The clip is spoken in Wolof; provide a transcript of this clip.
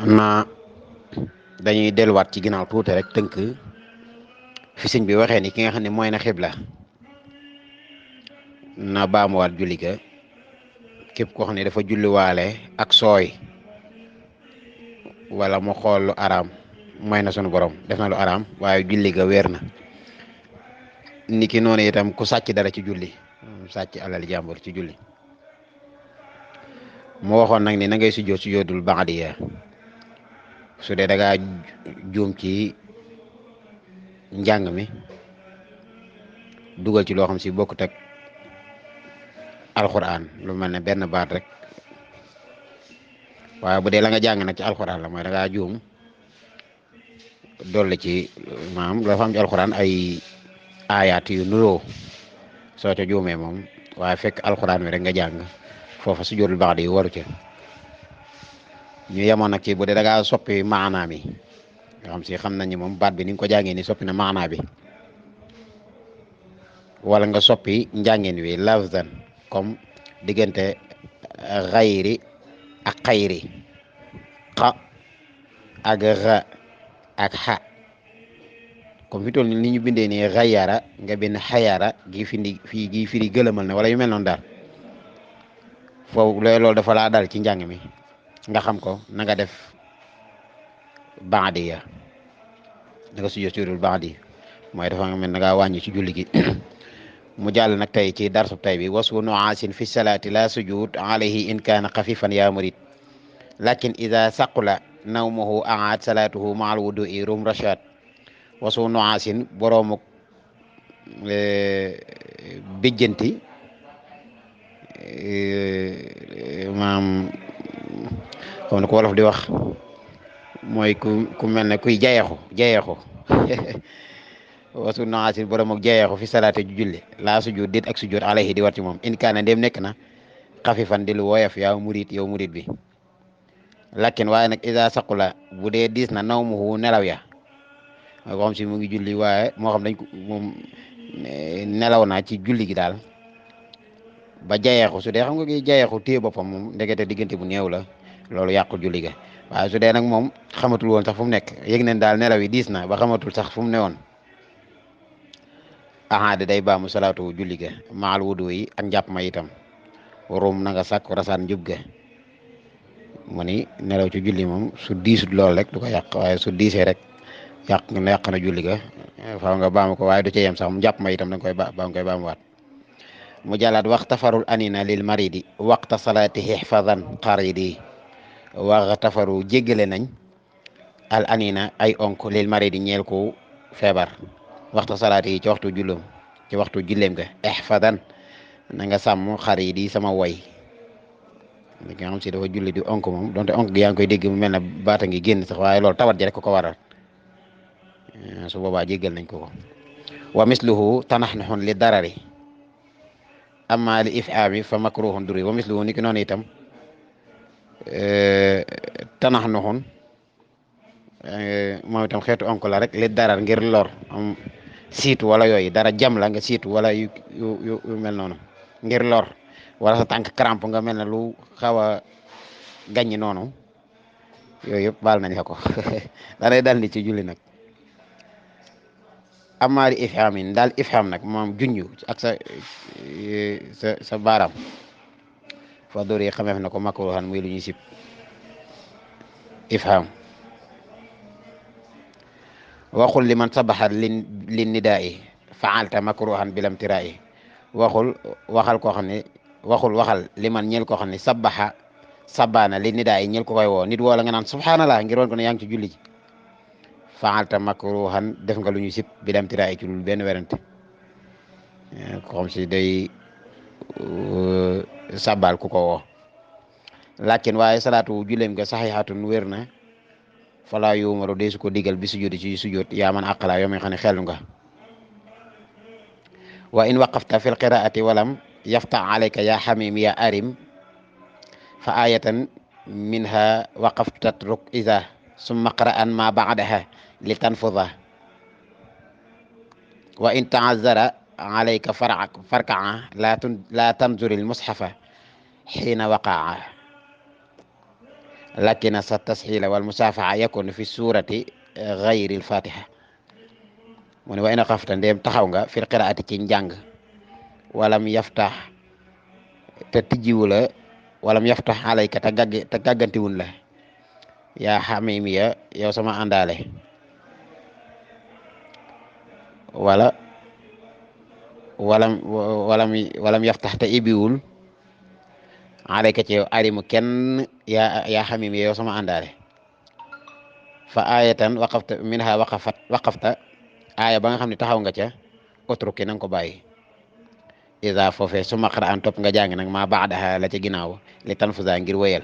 na dañuy delluwaat ci ginnaaw tuuti rek tënk fi sëñ bi waxee ni ki nga xam ne mooy na xibla na baamuwaat julli ga képp koo xam ne dafa julliwaale ak sooy wala mu xool lu araam mooy na sunu borom def na lu araam waaye julli ga wér na. niki noonu itam ku sàcc dara ci julli sàcc alal jàmbur ci julli mu waxoon nag ni na ngay sujjóot sujjóotul ba'diya su dee da ngaa juum ci njàng mi dugal ci loo xam si bokkut ak alxuraan lu mel ne benn baat rek waaye bu dee la nga jàng nag ci alxuraan la mooy da ngaa juum dolli ci maam dafa am ci alxuraan ay aayaat yu nuroo soo ca juumee moom waaye fekk alxuraan wi rek nga jàng foofa sujjóotul ba'di yi waru ca ñu yemoon nag ci bu dee da ngaa soppi maanaam yi nga xam si xam nañ ni moom baat bi ni nga ko jàngee ni soppi na maanaa bi wala nga soppi njàngeen wi lafzan comme diggante xayri ak xayri xa ak xa ak xa comme fi toll ni ñu bindee nii xayara nga bind xayara gi firi gëlëmal na wala yu mel noonu daal foofu loolu dafa laa dal ci njàng mi nga xam ko na nga def baadiya da nga sujjóotul baadi mooy dafa nga mel na ngaa wàññi ci julli gi mu jàll nag tey ci darsub tey bi wasu nuaasin fi salaati la sujud alayhi in kaana xafifan yaa murid lakin ida saqula nawmuhu aad salaatuhu maal wudui rum rashad wasu nuaasin boroomuk bijjanti maam xam na ko wolof di wax mooy ku mel ne kuy jayeexu wasu naasin borom ak jayeexu fi salaate ju julli laa sujud dit ak sujud alayhi di war ci moom in kaana ndéem nekk na xafifan di lu woyof yow murid bi lakin waaye nag isa saqula bu dee diis na nawmuhu nelaw ya moo xam si mu ngi julli waaye moo xam dañ ko moom nelaw na ci julli gi daal ba jayeexu su dee xam nga gi jayeexu téye boppam moom ndekete diggante bu néew la loolu yàqul julli ga waaye su dee nag moom xamatul woon sax fu mu nekk yëg nañ daal nelaw yi diis na ba xamatul sax fu mu ne woon ahaade day baamu salaatu julli ga maal wudu yi ak njàpp ma itam rum na nga sàkk rasaan njub ga mu ni nelaw ci julli moom su diisut lool rek du ko yàq waaye su diisee rek yàq na julli ga faaw nga baamu ko waaye du ca yem sax njàpp ma itam da nga koy baamuwaat mu jàllaat waxtafarul anina lil maridi waqta salaati ihfadan qaridi waxtafaru jéggale nañ al anina ay onk lil maridi ñeel ko feebar waxta salaati yi ci waxtu jullum ci waxtu julleem ga ihfadan na nga sàmm qaridi sama woy li nga xam si dafa julli di onk moom donte onk gi yaa ngi koy dégg mu mel ne baata ngi génn sax waaye loolu tawat ji rek ko waral su boobaa jéggal nañ ko wa misluhu tanaxnaxun li darari amma li ifhaami fa makruhun duri wa misluhu ni ki noonu itam tanaxnaxun moom itam xeetu onk la rek li darar ngir lor am siitu wala yooyu dara jam la nga siitu wala yu mel noonu ngir lor wala sa tànk crampe nga mel ne lu xaw a gàññi noonu yooyu yëpp baal nañ la ko danay dal ni ci julli nag amaali ifham yi daal ifham nag moom junju ak sa baaraam fa dóor yi xameef na ko makruhan muy lu ñuy sib ifham waxul liman sabaxa lin nidaa'i fa'alta makruhan bilam tiraa'i waxal koo xam ne waxal liman ñeel koo xam ne sabaxa sabbaana lin nidaa'i ñeel ko koy woo nit woo la nga naan subhanallah ngir woon ko ne yaa ngi ci julli ji fa'alta makruhan def nga lu ñu sib bilam tiraa'i ci lu benn werante ko xam si day sabbal ku ko woo lakin waaye salaatu julleem nga saxiixatun wér na fala yuumaru dee su ko digal bi sujudi ci sujud yaa man aqala yoo may xam ne xelu nga wa in waqafta fi lqiraati walam yafta alayka ya xamim ya arim fa ayatan minha waqafta tatruk iza summa qara'an ma ba'daha li tanfuda wa in ta'azzara alayka farkaa la tanzur almushafa xiina waqaa lakina sa tasxiila wal musaafaxa yakun fi suurati gayri lfatiha mu ne wa ina xafta ndéem taxaw nga fil qiraati ci njàng walam yaftax te tijjiwu la walam yaftax alayka te gàggantiwun la yaa xamimiya yow sama àndaale wala walam yaftax te ibiwul alayka ci yow alimu kenn yaa xamimiya yow sama àndaale fa ayatan waqafta aaya ba nga xam ne taxaw nga ca utruki na nga ko bàyyi isa foofee su ma xara an topp nga jàng nag maa baadaha la ca ginnaaw li tanfusa ngir wéyal